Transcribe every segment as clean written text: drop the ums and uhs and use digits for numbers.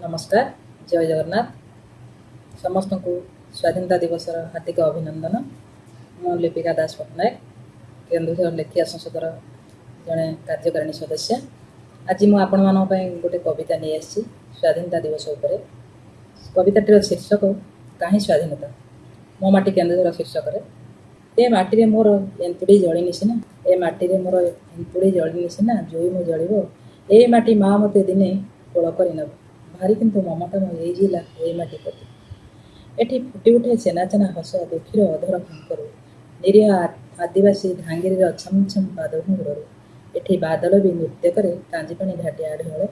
ନମସ୍କାର, ଜୟ ଜଗନ୍ନାଥ। ସମସ୍ତଙ୍କୁ ସ୍ୱାଧୀନତା ଦିବସର ହାର୍ଦ୍ଦିକ ଅଭିନନ୍ଦନ। ମୁଁ ଲିପିକା ଦାସ ପଟ୍ଟନାୟକ, କେନ୍ଦୁଝର ଲେଖିଆ ସଂସଦର ଜଣେ କାର୍ଯ୍ୟକାରିଣୀ ସଦସ୍ୟା। ଆଜି ମୁଁ ଆପଣମାନଙ୍କ ପାଇଁ ଗୋଟେ କବିତା ନେଇ ଆସିଛି ସ୍ୱାଧୀନତା ଦିବସ ଉପରେ। କବିତାଟିର ଶୀର୍ଷକ କାହିଁ ସ୍ୱାଧୀନତା, ମୋ ମାଟି କେନ୍ଦୁଝର ଶୀର୍ଷକରେ। ଏ ମାଟିରେ ମୋର ଏନ୍ତୁଡ଼ି ଜଳିନି ସିନା, ଏ ମାଟିରେ ମୋର ଏନ୍ତୁଡ଼ି ଜଳିନି ସିନା, ଜୁଇ ମୋ ଜଳିବ। ଏଇ ମାଟି ମା ମୋତେ ଦିନେ କୋଳ କରି ନେବ। ଭାରି କିନ୍ତୁ ମମତା ମୋ ଏଇ ଜିଲ୍ଲା, ଏଇ ମାଟି ପ୍ରତି। ଏଠି ଫୁଟି ଉଠେ ଚେନା ଚେନା ହସ ଦୁଃଖୀର ଅଧର ଫାଙ୍କରୁ, ନିରୀହ ଆଦିବାସୀ ଧାଙ୍ଗିରୀର ଛମ୍ ଛମ୍ ପାଦ ଘୁଙ୍ଗୁରରୁ। ଏଠି ବାଦଲ ବି ନୃତ୍ୟ କରେ କାଞ୍ଜିପାଣି ଘାଟିଆ ଢଳେ।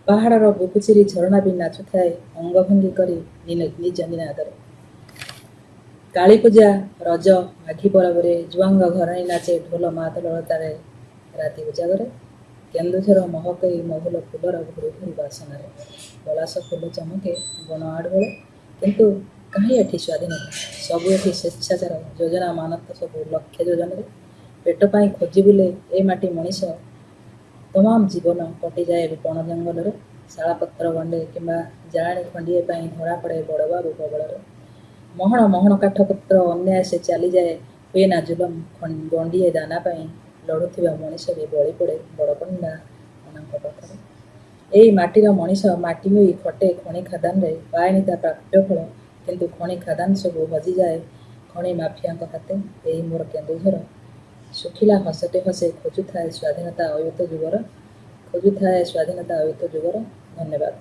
ପାହାଡ଼ର ବୁକୁ ଚିରି ଝରଣା ବି ନାଚୁଥାଏ ଅଙ୍ଗଭଙ୍ଗୀ କରି ନିଜ ନିନାଦରେ। କାଳୀପୂଜା, ରଜ, ମାଘୀ ପରବରେ ଜୁଆଙ୍ଗ ଘରଣୀ ନାଚେ ଢୋଲ ମାଦଳ ତାଳେ ରାତି ଉଜାଗରେ। କେନ୍ଦୁଝର ମହକେଇ ମହୁଲ ଫୁଲର ଘୁରି ଘୁରି ବାସନାରେ, ପଳାଶ ଫୁଲ ଚମକେ ବଣ ଆଢ଼ୁଆଳେ। କିନ୍ତୁ କାହିଁ ଏଠି ସ୍ୱାଧୀନତା? ସବୁ ଏଠି ସ୍ୱେଚ୍ଛାଚାର, ଯୋଜନା ମାନତ ସବୁ ଲକ୍ଷେ ଯୋଜନାରେ। ପେଟ ପାଇଁ ଖୋଜି ବୁଲେ ଏ ମାଟି ମଣିଷ, ତମାମ ଜୀବନ କଟିଯାଏ ବଣ ଜଙ୍ଗଲରେ। ଶାଳପତ୍ର ଗଣ୍ଡେ କିମ୍ବା ଜାଳେଣି ଖଣ୍ଡିଏ ପାଇଁ ଧରା ପଡ଼େ ବଡ଼ବାବୁ କବଳରେ। ମହଣ ମହଣ କାଠପତ୍ର ଅନ୍ୟାୟ ସେ ଚାଲିଯାଏ, ହୁଏ ନା ଜୁଲମ। ଗଣ୍ଡିଏ ଦାନା ପାଇଁ ଲଢ଼ୁଥିବା ମଣିଷ ବି ବଳି ପଡ଼େ ବଡ଼ପଣ୍ଡା ମାନଙ୍କ ପାଖରେ। ଏଇ ମାଟିର ମଣିଷ ମାଟି ହୋଇ ଖଟେ ଖଣି ଖାଦାନରେ, ପାଏନି ତା ପ୍ରାପ୍ୟ ଫଳ। କିନ୍ତୁ ଖଣି ଖାଦାନ ସବୁ ହଜିଯାଏ ଖଣି ମାଫିଆଙ୍କ ହାତେ। ଏଇ ମୋର କେନ୍ଦୁଝର ଶୁଖିଲା ହସଟେ ହସେ, ଖୋଜୁଥାଏ ସ୍ୱାଧୀନତା ଅୟୁତ ଯୁଗର, ଖୋଜୁଥାଏ ସ୍ୱାଧୀନତା ଅୟୁତ ଯୁଗର। ଧନ୍ୟବାଦ।